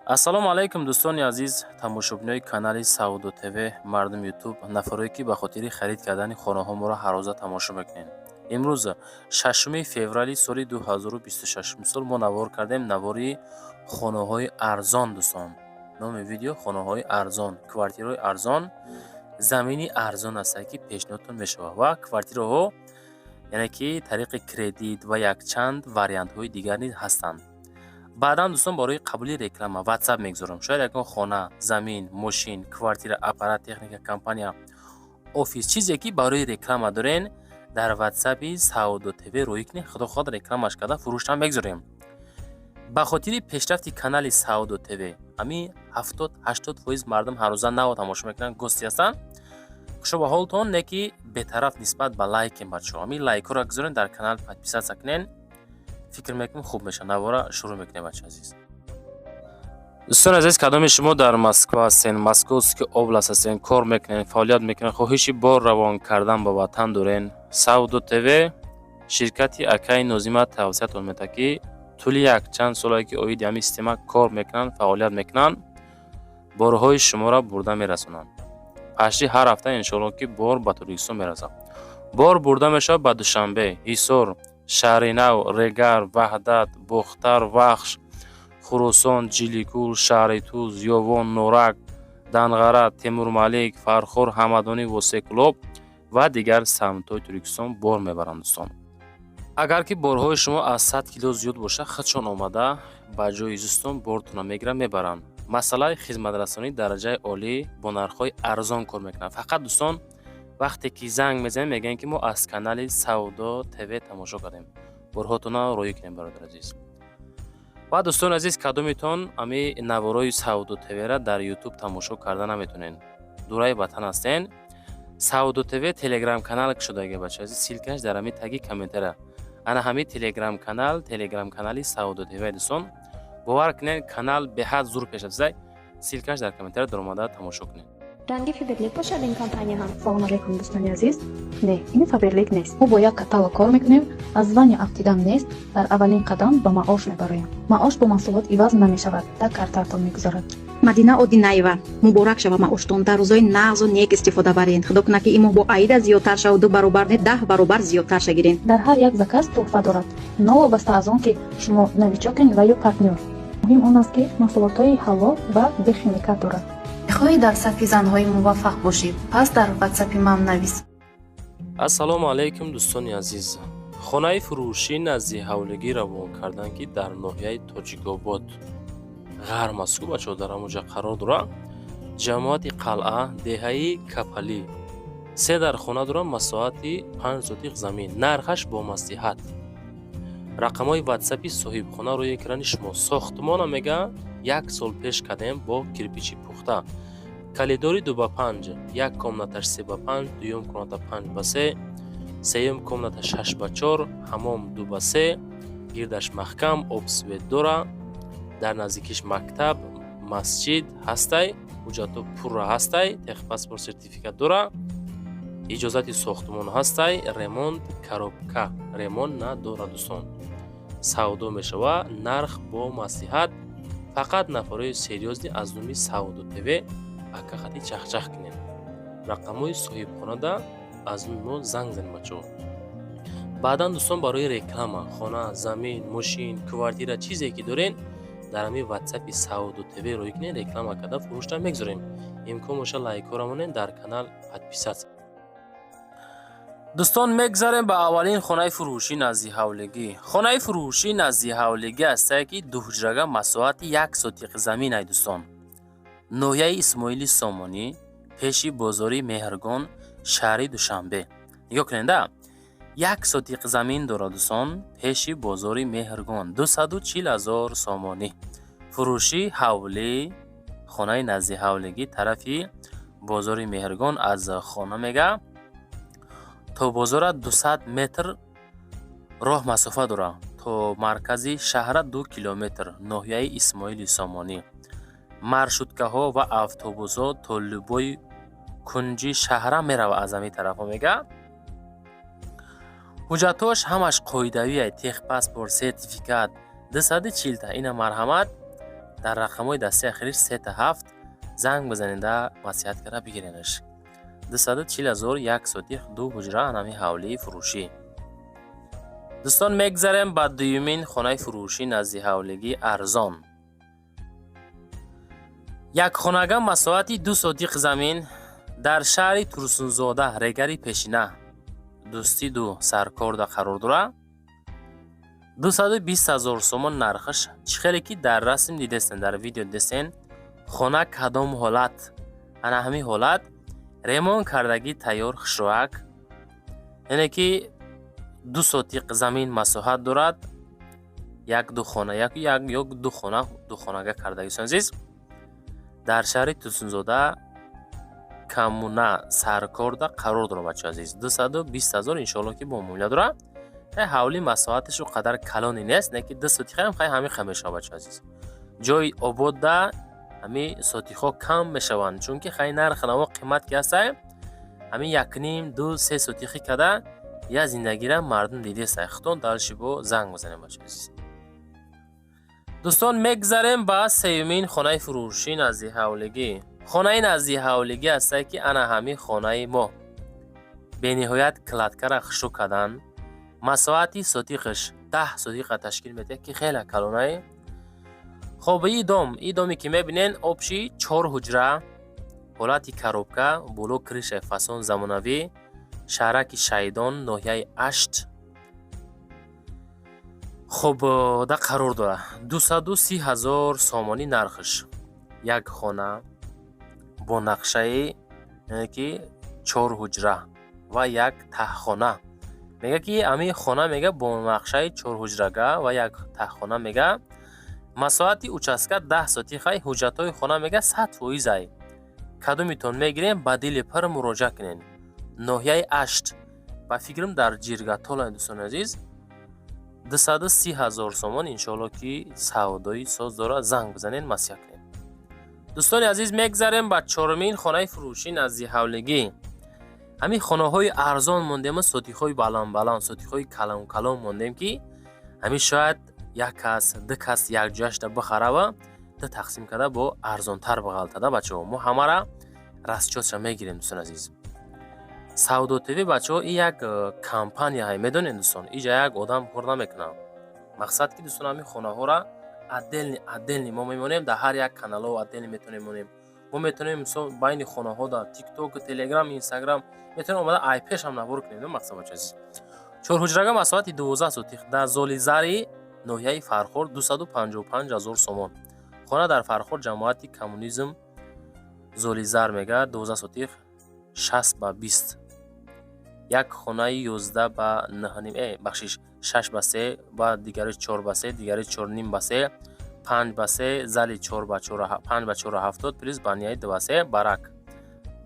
Ассалому алайкум, дӯстони азиз, тамошобинои канали Савдо ТВ, мардуми Ютуб, нафарое ки ба хотири харид кардани хонаҳо моро ҳаррӯза тамошо мекунед. Имрӯз, 6 феврали соли 2026 сол, мо навор кардем, навори хонаҳои арзон. Дӯстон, номи видео хонаҳои арзон, квартираҳои арзон, замини арзон аст, ки пешниҳодтон мешавад ва квартираҳо, яъне ки тариқи кредит ва якчанд вариантҳои дигар низ ҳастанд. Баъдан, дӯстон, барои қабули реклама Ватсап мегузорам. Шояд ягон хона, замин, мошин, квартира, аппарат, техника, компания, офис, чизе ки барои реклама дорен, дар Ватсапи Савдо ТВ роҳӣ кунед. Худо хоҳад, рекламаш карда, фурӯшам мегузорем. Ба хотири пешрафти канали Савдо ТВ, ҳамин 70-80% мардум ҳаррӯза наво тамошо мекунанд, гости ҳастанд. Хушо ба ҳолтон, не ки бетараф нисбат ба лайкем. Бачаҳо, ҳамин лайкҳоро гузорен, дар канал подписаться кунен. Фикр мекунем, хуб мешавад. Навора шурӯъ мекунем, бача азиз. Дӯстони азиз, кадоми шумо дар Москва ҳастен, Московский область ҳастен, кор мекунен, фаъолият мекунен, хоҳиши бор равон кардан ба ватан дорен, Савдо ТВ, ширкати акаи Нозима тавсиятон медиҳад, ки тӯли якчанд солае ки оиди ҳамин система кор мекунанд, фаъолият мекунанд, борҳои шуморо бурда мерасонанд. Пашти ҳар ҳафта, иншоалло, ки бор ба Тоҷикистон мерасад. Бор бурда мешавад ба Душанбе, Ҳисор, Шаҳри Нав, Регар, Ваҳдат, Бохтар, Вахш, Хуросон, Ҷиликул, шаҳри Туз, Ёвон, Норак, Данғара, Темурмалик, Фархор, Ҳамадонӣ, Восеъ, Кӯлоб ва дигар самтҳои Тоҷикистон бор мебаранд. Дӯстон, агар ки борҳои шумо аз 100 кило зиёд бошад, худшон омада ба ҷои зистон бортонро мегиранд, мебаранд. Масъалаи хизматрасонии дараҷаи олӣ, бо нархҳои арзон кор мекунанд. Фақат, дӯстон, вақте ки занг мезанем, мегӯянд, ки мо аз канали Савдо ТВ тамошо кардем, борҳотонро роҳӣ кунем, бародари азиз. Ва, дӯстони азиз, кадомитон ами наворои Савдо ТВра дар Ютуб тамошо карда наметонен, дураи ватан ҳастен, Савдо ТВ Телеграм канал кушодаги, бача азиз, ссылка ш дар ҳами таги комментария. Ана ҳами Телеграм канал, Телеграм канали Савдо ТВ. Дӯстон, бовар кунед, канал беҳад зур пеш рафта. Ссылка ш дар комментария, даромада тамошо кунед. Ранги Фаберлик бошад ин компания ҳам. Салом алейкум, дӯстони азиз. Не, ин Фаберлик нест. Мо бо як каталог кор мекунем, аз звание афтидан нест. Дар аввалин қадам ба маош мебароем. Маош бо маҳсулот иваз намешавад, дар картаатон мегузарад. Мадина Одинаева, муборак шава маоштон, дар рӯзои нағзу нек истифода барен. Худо кунад, ки ин моҳ бо аида зиёдтар шавад, ду баробар не, 10 баробар зиёдтар шагирен. Дар ҳар як заказ тӯҳфа дорад, новобаста аз он ки шумо новичок ен ва ё партнёр. Муҳим он аст, ки маҳсулотҳои ҳалол ва бехимикат дорад. Мехоҳӣ дар сафи занҳои муваффақ бошӣ? Пас дар Ватсапи ман навис. Ассалому алайкум, дӯстони азиз. Хонаи фурӯшӣ назди ҳавлигӣ равон кардан, ки дар ноҳияи Тоҷикобод, ғарм аст ку, бачаҳо, дар ҳамон ҷо қарор дорад, ҷамоати Қалъа, деҳаи Капалӣ. Се дар хона дорад, масоҳати 5 сотих замин, нархаш бо маслиҳат. Рақамҳои Ватсапи соҳибхона рӯи экрани шумо. Сохтмона, мега, як сол пеш кардем, бо кирпичи пухта, калидори 2 ба 5, як комната ш 3 ба 5, дуюм комната 5 ба 3, сеюм комната 6 ба 4, ҳамом 2 ба 3, гирдаш маҳкам, об, свет дора, дар наздикиш мактаб, масҷид ҳастай, ҳуҷҷатҳо пурра ҳастай, техпаспорт, сертификат дора, иҷозати сохтмон ҳастай, ремонт, коробка ремонт надорад. Дӯстон, савдо мешава, нарх бо маслиҳат. Фақат нафарои серьёзный аз номи Савдо ТВ акахати чахчах кунед, рақамҳои соҳибхонада аз номи мо занг занед, бачаҳо. Баъдан, дӯстон, барои реклама хона, замин, мошин, квартира, чизе ки дорен, дар ҳамин Ватсапи Савдо ТВ роҳӣ кунед, реклама карда, фурӯшта мегузорем. Имкон боша, лайкҳоро монед, дар канал подписаться. Дӯстон, мегзарем ба аввалин хонаи фурӯшӣ назди ҳавлигӣ. Хонаи фурӯшӣ назди ҳавлигӣ ҳастае, ки дуҳуҷрага, масоҳати 1 сотиқ замин ай, дӯстон. Ноҳияи Исмоили Сомонӣ, пеши бозори Меҳргон, шаҳри Душанбе. Нигоҳ кунед, 1 сотиқ замин дорад, дӯстон, пеши бозори Меҳргон, 240 000 сомонӣ фурӯшӣ. Ҳавлӣ, хонаи назди ҳавлигӣ, тарафи бозори Меҳргон, аз хона, мега, то бозора 200 метр роҳ масофа дорад, то маркази шаҳра 2 километр. Ноҳияи Исмоили Сомонӣ, маршруткаҳо ва автобусҳо то любой кунҷи шаҳра меравад аз ҳамин тарафҳо. Мега, ҳуҷҷатҳош ҳамаш қоидавие, техпаспорт, сертификат. 240-та ина, марҳамат. Дар рақамҳои дастаи ахириш сета ҳафт занг бизанеда, маслиҳат карда бигиренаш. 240 000, як сотих, ду ҳуҷра, анами ҳавлии фурӯшӣ. Дӯстон, мегзарем ба дуюмин хонаи фурӯшӣ назди ҳавлигӣ арзон. Якхонага, масоҳати 2 сотиқ замин, дар шаҳри Турсунзода, Регари пешина, Дӯстӣ ду, Саркорда қарор дорад. 220 000 сомон нархаш. Чӣ хеле ки дар расм дидестен, дар видео дидестен, хона кадом ҳолат, ана ҳамин ҳолат, ремонт кардагӣ, тайёр, хушроак, яъне ки 2 сотиқ замин масоҳат дорад, як ду хона, як ё ду хона, духонага кардагӣ. Азиз, дар шаҳри Турсунзода, Коммуна, Саркорда қарор дорад. Бачаҳо азиз, 220 000, иншоалло, ки бо муомила дорад. Ҳавли масоҳаташ о қадар калоне нест, не ки 2 сотиқаам хай ҳамин ха мешавад. Бачаҳо азиз, ҷои ободда ҳамин сотиқҳо кам мешаванд, чунки хай нархи наво қимат ки ҳастай, ҳамин якним, ду, се сотиқӣ када я зиндагира мардум дидестай. Худтон дальше бо занг бизанем, бачаҳо азиз. Дӯстон, мегзарем ба сеюмин хонаи фурӯшӣ назди ҳавлигӣ. Хонаи назди ҳавлигӣ ҳастае, ки ана ҳамин хонаи мо бениҳоят кладкара хушрӯ кардан. Масоҳати сотиқаш 10 сотиқа ташкил медиҳад, ки хеле калонае. Хоб, и дом, и доме ки мебинен, общий чор ҳуҷра, ҳолати коробка, боло крышаи фасон замонавӣ, шаҳраки Шаҳидон, ноҳияи Ашт, хоб, да қарор дорад. 230 000 сомонӣ нархаш. Як хона бо нақшаи, яъне ки чор ҳуҷра ва як таҳхона. Мега, ки ҳамин хона, мега, бо нақшаи чорҳуҷрага ва як таҳхона, мега, масоҳати участка 10 сотихай. Ҳуҷҷатҳои хона, мега, 100%-ай. Кадомитон мегирем, ба дили пур муроҷиат кунед. Ноҳияи Ашт, ба фикрам, дар Ҷиргатолай. Дӯстони азиз, 230 000 сомон, иншоалло, ки савдои соз дорад. Занг бизанед, маслиҳат кунед. Дӯстони азиз, мегзарем ба чорумин хонаи фурӯшӣ назди ҳавлигӣ. Ҳамин хонаҳои арзон мондем, сотиқҳои баланд-баланд, сотиқҳои калон-калон мондем, ки ҳамин шояд як кас, ду кас якҷояшда бихарава, ду тақсим карда, бо арзонтар бағалтада. Бачаҳо, мо ҳамара расчётша мегирем. Дӯстони азиз, Савдо ТВ, бачаҳо, и як компанияҳай, медонед, дӯстон, иҷа як одам кор намекунад. Мақсад ки, дӯстон, ҳамин хонаҳоро отдельный отдельный мо мемонем, дар ҳар як каналҳо отдельный метавонем монем. Мо метавонем, мисол, байни хонаҳо дар Тикток, Телеграм, Инстаграм метавонем омада айпешам навор кунем. Мақсад, бача азиз, чорҳуҷрага, масоҳати 12 сотих, дар Золизари, ноҳияи Фархор, 255 000 сомон. Хона дар Фархор, ҷамоати Коммунизм, Золизар, мега, 12 сотих, 60 ба 20, як хонаи 11 ба нҳним, бахшиш, 6 ба се, ба дигари 4 ба се, дигари чорним ба се, 5 ба се, зали 4 ба 5 ба 4,70, плюс баняи 2 ба се, барак,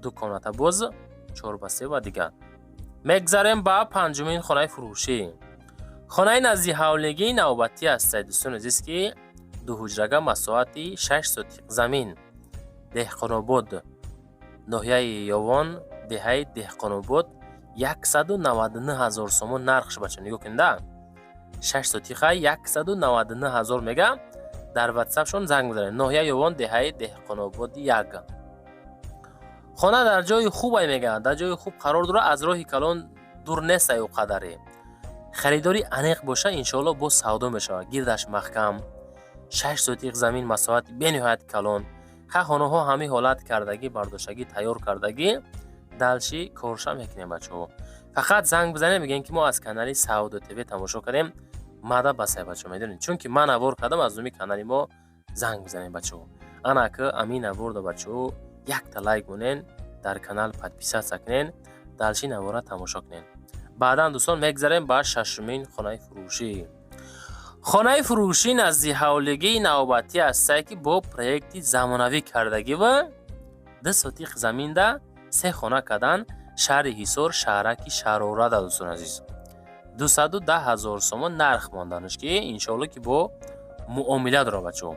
ду комната, боз 4 ба се ва дигар. Мегзарем ба панҷумин хонаи фурӯшӣ. Хонаи назди ҳавлигии навбатӣ ҳастад, дӯстони азиз, ки дуҳуҷрага, масоҳати 6 сотиқ замин, Деҳқонобод, ноҳияи Ёвон, деҳаи Деҳқонобод, 199 000 сомон нархш. Бача, нигоҳ кунед, 6 сотиха, 199 000 мега. Дар ватсапшон занг бизанед. Ноҳияи Ёвон, деҳаи Деҳқонободи як. Хона дар ҷои хубай, мега, дар ҷои хуб қарор дорад, аз роҳи калон дур нестай. О қадаре харидори аниқ боша, иншоалло, боз савдо мешавад. Гирдаш маҳкам, 6 сотиқ замин, масоҳати бениҳоят калон. Ха, хонаҳо ҳамин ҳолат кардагӣ, бардоштагӣ, тайёр кардагӣ, дальше корша мекунем. Бачаҳо, фақат занг бизанем, мегӯем, ки мо аз канали Савдо ТВ тамошо кардем, мада басай. Бачаҳо, медонед, чунки ман навор кардам аз номи канали мо. Занг бизанем, бачаҳо. Ана ки амин наворда, бачаҳо, якта лайк монен, дар канал подписаться кунен, дальше навора тамошо кунен. Баъдан, дӯстон, мегзарем ба шашумин хонаи фурӯшӣ. Хонаи фурӯшӣ назди ҳавлигии навбатӣ ҳастае, ки бо проекти замонавӣ кардагӣ ва 2 сотиқ заминда се хона кардан, шаҳри Ҳисор, шаҳраки Шарорада. Дӯстони азиз, 210 000 сомон нарх монданаш, ки иншоалло, ки бо муомила дорад. Бачаҳо,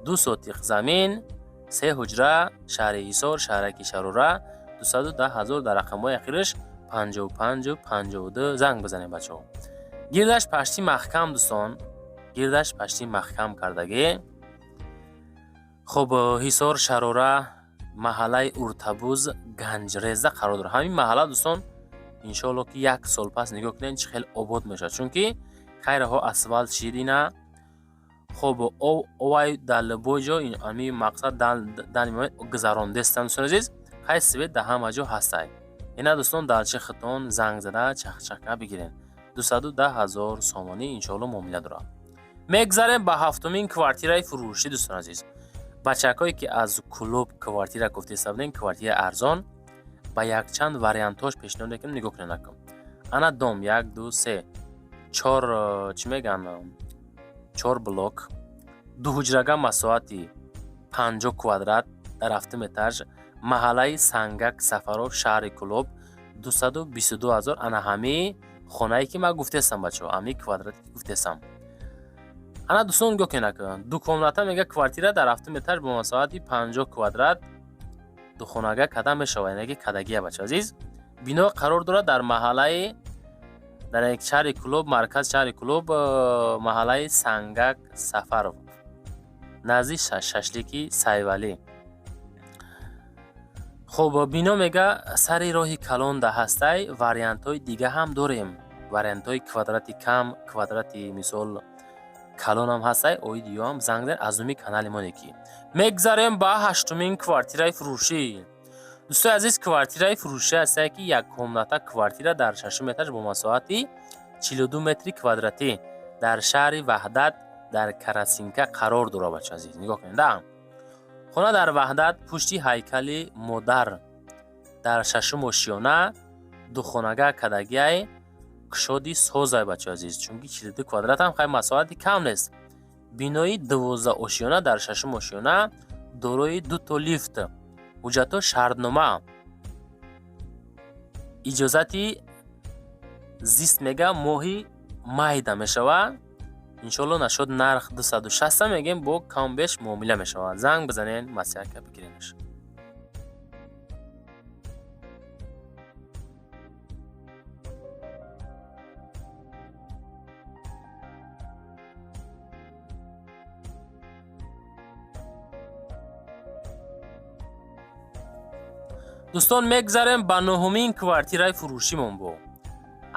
2 сотиқ замин, се ҳуҷра, шаҳри Ҳисор, шаҳраки Шарора, 210 000. Дар рақамҳои ахираш 55 52 занг бизанем, бачаҳо. Гирдаш пашти маҳкам, дӯстон, гирдаш пашти маҳкам кардагӣ. Хуб, Ҳисор, Шарора, маҳаллаи Уртабуз, Ганҷреза қарор дорад. Ҳамин маҳалла, дӯстон, иншоалло, ки як сол пас нигоҳ кунед, чӣ хел обод мешавад, чунки хайраҳо асфалт шидина. Хуб, овай дар любой ҷо ами мақсад дани гузарондестам, дӯстони азиз. Хай, свет дар ҳама ҷо ҳастай. Ина, дӯстон, далчи хитон занг зада чахчака бигирен. 210 000 сомонӣ иншоалло муомила дорад. Мегзарем ба ҳафтумин квартираи фурӯшӣ, дӯстони азиз. Бачакҳое, ки аз Кӯлоб квартира гуфтеста будем, квартираи арзон ба якчанд вариантҳош пешниҳод мекунем. Нигоҳ кунед, накун. Ана дом, як, ду, се, чор, чӣ мегӯянд, чор блок, дуҳуҷрага, масоҳати 50 квадрат, дар ҳафтум этаж, маҳаллаи Сангак, Сафаров, шаҳри Кӯлоб, 222 000. Ана ҳамин хонае, ки ман гуфтестам, бачаҳо, ҳамин квадрате, ки гуфтестам. Ана, дӯстон, нигоҳ кунед, ду комната мега квартира дар ҳафтум этаж бо масоҳати 50 квадрат, духонага када мешавад, яъне ки кадагия, бача азиз. Бино қарор дорад дар маҳаллаи, дар шаҳри Кӯлоб, марказ шаҳри Кӯлоб, маҳаллаи Сангак, Сафаров, назди шашлики Сайвалӣ. Хуб, бино мега сари роҳи калон да ҳастай. Вариантҳои дига ҳам дорем, вариантҳои квадрати кам, квадрати мисол калонам ҳастай. Оиди ё ҳам занг зан аз номи канали мо неки. Мегзарем ба ҳаштумин квартираи фурӯшӣ, дӯстои азиз. Квартираи фурӯшӣ ҳастае, ки як комната квартира дар шашум этаж бо масоҳати 42 метри квадратӣ дар шаҳри Ваҳдат, дар Карасинка қарор дорад. Бача азиз, нигоҳ кунед, да, хона дар Ваҳдат, пушти ҳайкали модар, дар шашум ошиёна, духонага кадагиай, кушоди созай, бача азиз, чунки 42 квадратам хай масоҳати кам нест. Бинои 12 ошиёна, дар шашум ошиёна, дорои дуто лифт, ҳуҷҷатҳо шартнома, иҷозати зист мега моҳи майда мешавад, иншоалло. Нашод нарх 260 мегем, бо камбеш муомила мешавад. Занг бизанен, маслиҳатка бигиренаш. Дӯстон, мегзарем ба нуҳумин квартираи фурӯшимон. Бо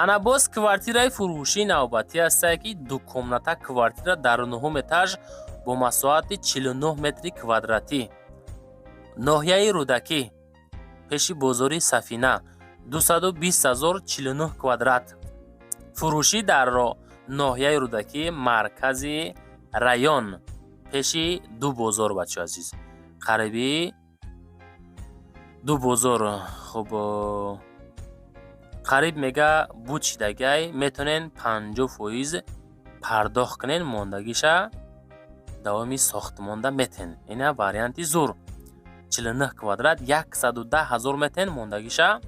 ана боз квартираи фурӯшии навбатӣ ҳастае, ки дукомната квартира дар нуҳум этаж бо масоҳати 49 метри квадратӣ, ноҳияи Рӯдакӣ, пеши бозори Сафина, 220 0, 49 квадрат. Фурӯшӣ дар ноҳияи Рӯдакӣ, маркази район, пеши ду бозор, бачаҳо азиз, қариби ду бозор. Хуб, қариб мега буд шидагиай, метавонен 50% пардохт кунен, мондагиша давоми сохтмонда метен. Ина варианти зур: 49 квадрат, 110 000 метен, мондагиша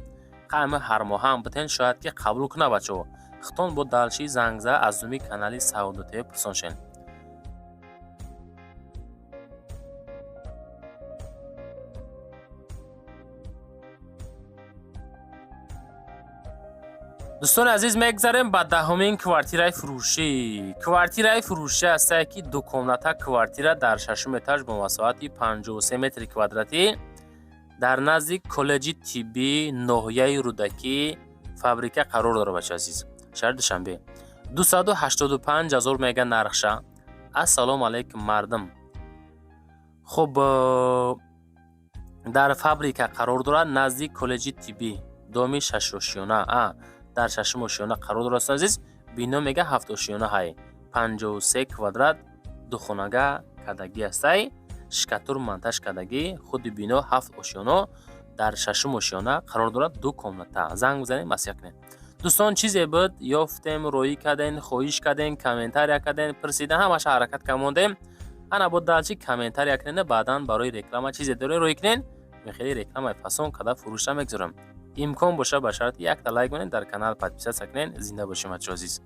қайма ҳар моҳам битен, шояд ки қабул куна, бачаҳо. Хитон бо далши зангза аз номи канали Савдо ТВ пурсон шен. Дӯстони азиз, мегзарем ба даҳумин квартираи фурӯшӣ. Квартираи фурӯшӣ ҳастае, ки дукомната квартира дар шашум этаж бо масоҳати 53 метри квадратӣ, дар назди коллеҷи тиббӣ, ноҳияи Рӯдакӣ, фабрика қарор дорад, бача азиз, шаҳри Душанбе. 285 000 мега нархша. Ассалому алайкум, мардум. Хуб, дар фабрика қарор дорад, назди коллеҷи тиббӣ, доми шашошёна, дар шашум ошёна қарор дорад. Дӯстони азиз, бино мега ҳафтошёна ҳай, 53 квадрат, духонага кадагӣ ҳастай, штукатур монтаж кардагӣ. Худи бино ҳафт ошёно, дар шашум ошёна қарор дорад, ду комната. Занг бизанед, маслиҳат кунед. Дӯстон, чизе буд, ёфтем, роӣ кардем, хоҳиш кардем, комментария кардем, пурсидан, ҳамаша ҳаракат камондем. Ана бо далчи комментария кунед, баъдан барои реклама чизе доред, роӣ кунед. Мехели рекламаи фасон када фурӯшта мегузорам. Имкон боша, ба шарти якта лайк монед, дар канал подписаться кунед. Зинда бошем, бачаҳо азиз.